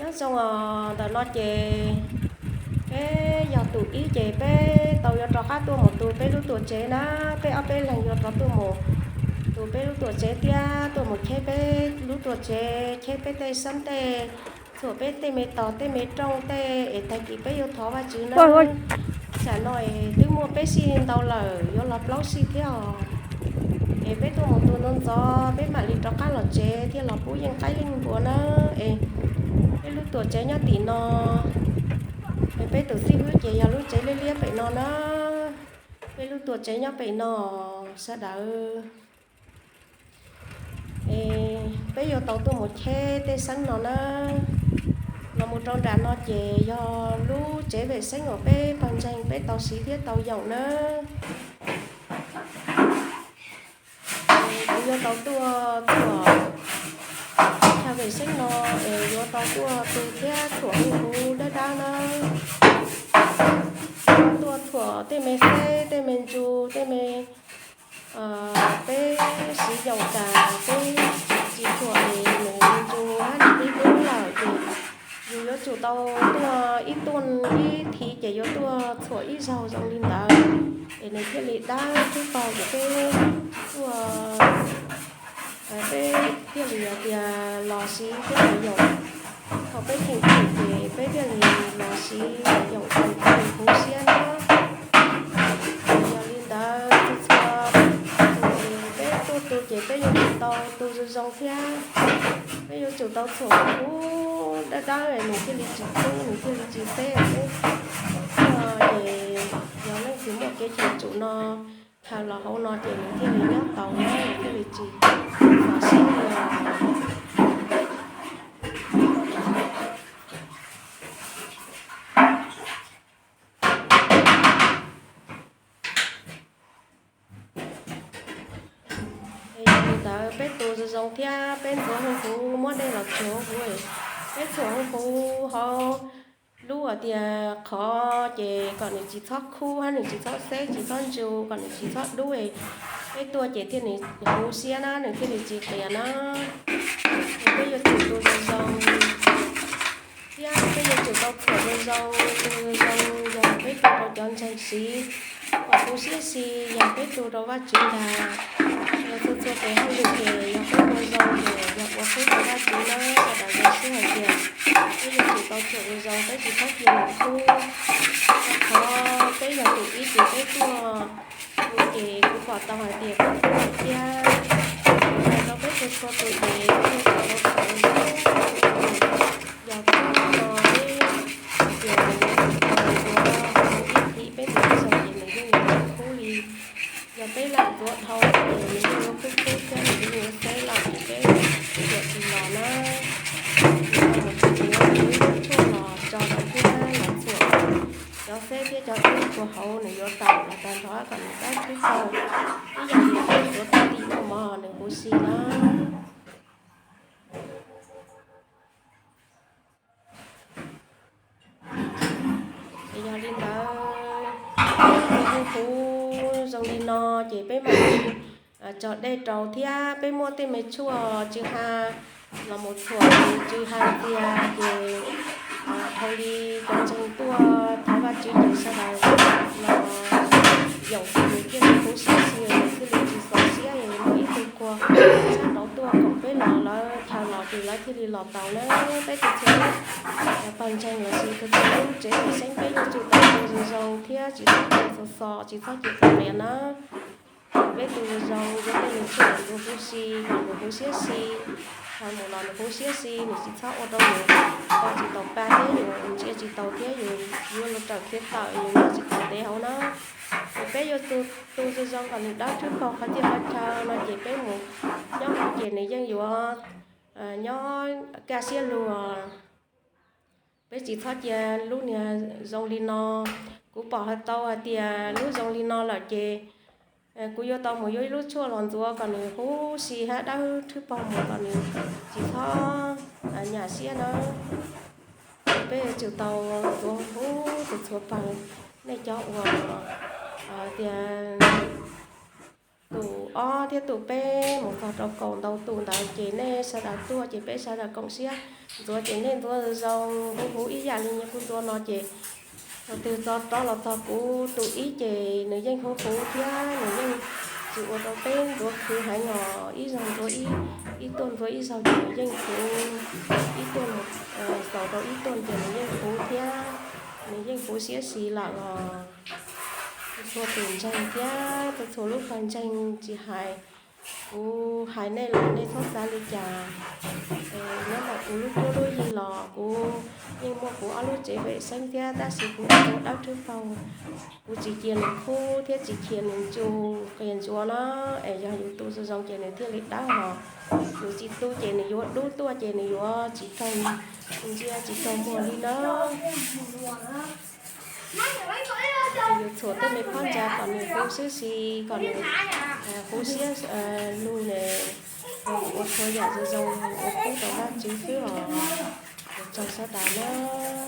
Nyob zoo os, ntawm no ces peb yog tus ib ces peb tau yuav rov qab tuaj mus tu peb lub tuam tsev na. Peb ob peb leeg yuav rov tuaj mus tu peb lub tuam tsev thiab tuaj mus cheb peb lub tuam tsev, cheb peb tej xab tej, txhuam peb tej me tog tej me rooj tej es tag kis peb yuav thov Vajtswv na. Tsam no es twb muaj peb sij ntau lawm, yuav los plaub sij thiab os. Es peb tuaj mus tu ntxov ntxov peb mam li rov qab los tsev thiaj los pub yeej qaib leej npua na. Es peb lub tuam tsev nyob tim no, es peb tus xib hwb ces yog lub tsev liab liab pem no na. Peb lub tuam tsev nyob pem no sawv daws. Es peb yuav tau tuaj mus cheb tej xeeb no na. Los mus rau nram no ces yog lub tsev vem xeeb uas peb pawg ntseeg peb tau siv thiab tau yoom na. Es kuv yuav tau tuaj txhuam chav vem xeeb no, es yuav tau tuaj tu thiab txhuam hwj huv dawb dawb na. Tuaj txhuam tej me xeb tej me ntsu tej me peb siv yoom tas peb tsis txhuam es nws ntsu hab nws pib dub lawm ces yus yuav tsum tau tuaj ib tuaj ib thiv ces yuav tuaj txhuam ib zaug zoo li ntawd es nws thiaj li dawb thiab paug ces peb tuaj, peb thiaj li hais tias los siv thiab los yoom. Thaum peb cheem tsum ces peb thiaj li los siv los yoom ces thiaj li huv siab na. Yog li ntawd txhua txhua tus peb tuaj tu ces peb yuav tsum tau tu zoo zoo thiab. Peb yuav tsum tau txhuam huv dawb dawb nws thiaj li tsis kub nws thiaj li tsis xeb peb. Tuaj ces yog leej twg muaj kev cheem tsum no chaw los hauv no ces nws thiaj li nyob tau na, nws thiaj li tsis txaus siab li os. Es yog li ntawd peb tu zoo zoo thiab peb ntxuav hwj huv muab dej los tsuag huv, peb txhuam hwj huv hauv lub hais tias qhov ces kom nws tsis txhob khub hab nws tsis txhob xeb tsis txhob ntsu kom nws tsis txhob dub. Peb tuaj ces thiaj nws huv siab na nws thiaj li tsis qias na. Es peb yuav tsum tu zoo zoo thiab peb yuav tsum tau txhuam zoo zoo, tu zoo zoo yog peb tu rau cov ntseeg siv, kom huv siab si yog peb tu rau Vajtswv ntag. Yog txhua txhua tes hauj lwm ces yog peb ua zoo ces yog ua qub rau Vajtswv na. Sawv daws zoo siab hais tias peb yuav tsum tau txhuam zoo zoo peb tsis txhob cia nws khub. Qhov peb yog tus ib ces peb tuaj tu ces kuv pom tau hais tias kuv tuaj thiab kuv hais rau peb txhua txhua tus ces peb yuav tsum tau txhuam zoo zoo. Yog tuaj no peb hais tias nws yuav tsum tau ntxuav ib thiv peb ntxuav zoo ces nws yeej yuav khub li. Yog peb lam ntxuav dhau ces nws yeej yuav khub khub thiab nws yeej yuav xeb lawm ces peb txhuam tsis los na. Nws tau mus txog ces yuav muab ib lub tshuaj los tso rau thiab los txhuam cov xeb thiab cov dub puag hauv nws yuav tawm los tag nrho kom nws dawb khub tau. Ib yam li peb ntxuav tag li ua mov nws huv si na. Ces yog li ntawd, ua huv huv zoo li no ces peb mam li tso dej rau thiab peb muab tej me tshuaj tsw ha los mus txhuam tsw ha ntxiag ces dhau li cov ntseeg tuaj thov Vajtswv ces sawv daws los yoom ces nws thiaj li huv siab si nws thiaj li tsis xav siab es muaj ib tug qhua sab nraud tuaj koom peb los lawv chaw los ces lawv thiaj li los tau na. Peb tus txhia pawg ntseeg lossis tus txhia lub tsev xeeb peb yuav tsum tau tu zoo zoo thiab tsis txhob cia xos xos tsis txhob cia tau niam na. Peb tu zoo zoo yuav tej me tshuaj nws huv si kom nws huv siab si, chaw mus los nws huv siab si, nws tsis txhob ua rau nws ua tsis tau pa thiab yus ntsia tsis tau thiab yus yuav luag raws khiav tawm yus nyob tsis tau ntev hauv na. Ces peb yuav tu zoo zoo kom nws dawb thwb paug qhov txhia qhov chaw no ces peb mus nyob hauv ces nws yeej yuav nyob kaj siab luag. Peb tsis txhob cia lub niag zoo li no. Kuv pom hais tau hais tias lub zoo li no lawm ces kuv yuav tau mus yuav ib lub tshuaj los ntxuav kom nws huv si hab dawb thwb paug mus kom nws tsis txhob nyam siab na. Peb yuav tsum tau ntxuav huv txhua txhua pawg, nej cov uas tias Tus ob thiab tus peb mus txog rau kaum ntau tus ntawd ces nej sawv daws tuaj ces peb sawv daws koom siab ntxuav ces nej ntxuav zoo zoo huv huv ib yam li nyias kuj ntxuav no ces thaum twg tso rov los txog kuv tus ib ces nws yeej huv huv thiab nws yeej tsis ua rau peb ntxuav khwv heev os, ib zaug ntxuav ib, ib tuaj ntxuav ib zaug ces nws yeej huv, ib tuaj xaus rau ib tuaj ces nws yeej huv thiab nws yeej huv siab si lawm os. Txhua tus ntseeg thiab txhua lub pawg ntseeg tsis hais, kuv hais nej los nej txhob xav li cas. Nyob ntawm kuv lub cuab lub yig los kuv yeej muaj kuv ob lub tsev pem xeeb thiab tab sis kuv ua dawb rhwb paug. Kuv tsis cia nws khub thiab tsis cia nws ncu qias ntsuav na, es yog yus tu zoo zoo ces nws thiaj li dawb hos. Yus tsis tu ces nws yuav dub tuaj ces nws yuav tsis raug ntsia tsis raug muag li na. Yus txhuam tej me phab ntsa kom nws huv siab si, kom nws huv siab lug ne, ua txhua yam zoo zoo ua pub rau Vajtswv xwb os. Ua tsaug sawv daws na.